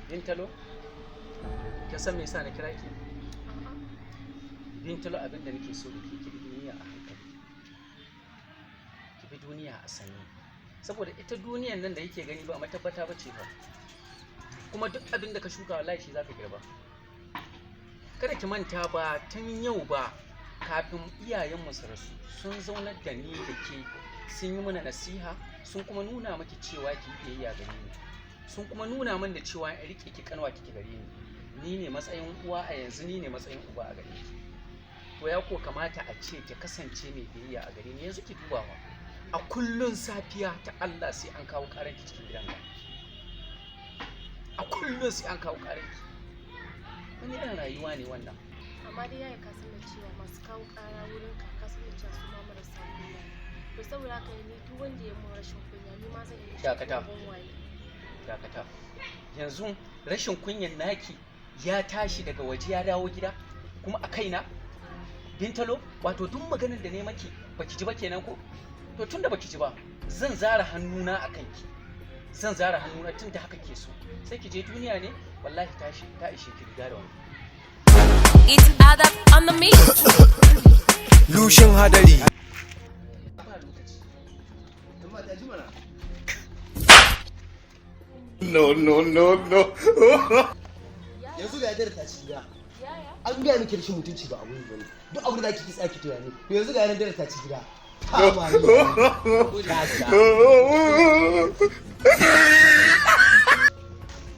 Bintalo, kin san me yasa na kira ki? Bintalo, abin da nake so da ke, ki bi duniya a hankali. Ki bi duniya a sannu. Saboda ita duniyan nan da yake gani ba matabbata ba ce ba. Kuma duk abin da ka shuka, wallahi shi zaka girba. Kada ki manta, ba tun yau ba, kafin iyayenmu su rasu, sun zaunar da ni da ke, sun yi mana nasiha, sun kuma nuna maki cewa ki yi biyayya gare ni. Sun kuma nuna min da cewa in rike ki, kanwa kike gare ni. Ni ne matsayin uwa a yanzu, ni ne matsayin uba a gare ki. To ya ko kamata a ce ki kasance mai biyayya a gare ni. Yanzu ki duba ma, a kullun safiya ta Allah sai an kawo karanki cikin gidan. A kullun sai an kawo karanki. Wani irin rayuwa ne wannan? Amma dai yaya, ka san da cewa masu kawo ƙara wurin ka, ka san da cewa su ma marasa kunya ne. To saboda haka ni duk wanda ya mun rashin kunya, ni ma zan iya Dakata. Shi waye. Dakata. Yanzu rashin kunyan naki ya tashi daga waje ya dawo gida kuma a kaina, Bintalo? Wato duk maganar da ne maki baki ji ba kenan ko? To tunda baki ji ba, zan zara hannuna a kanki. Zan zara hannuna tunda haka ke so. Sai ki je duniya ne wallahi tashi ta ishe ki riga da wani. It's Adab on the mix. Lushin hadari. Ba lokaci. Amma ta ji mana. No, no, no, no. Yanzu ga yadda ta ci gida. Yaya. An gaya miki rashin mutunci ba abu bane. Duk abu da zaki ki tsaki tunani. To yanzu ga yanar dare ta ci gida. Ta ma ni. Ta sha.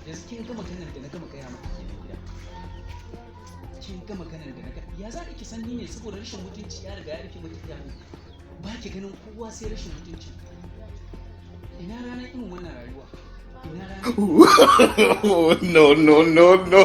Yanzu kin ga maganar da na gama gaya maka kenan gida. Kin ga maganar da na ga ya za ki san ni ne, saboda rashin mutunci ya riga ya rufe miki idanu, ba ki ganin kowa sai rashin mutunci. Ina ranar irin wannan rayuwa? Ina ranar? No, no, no, no.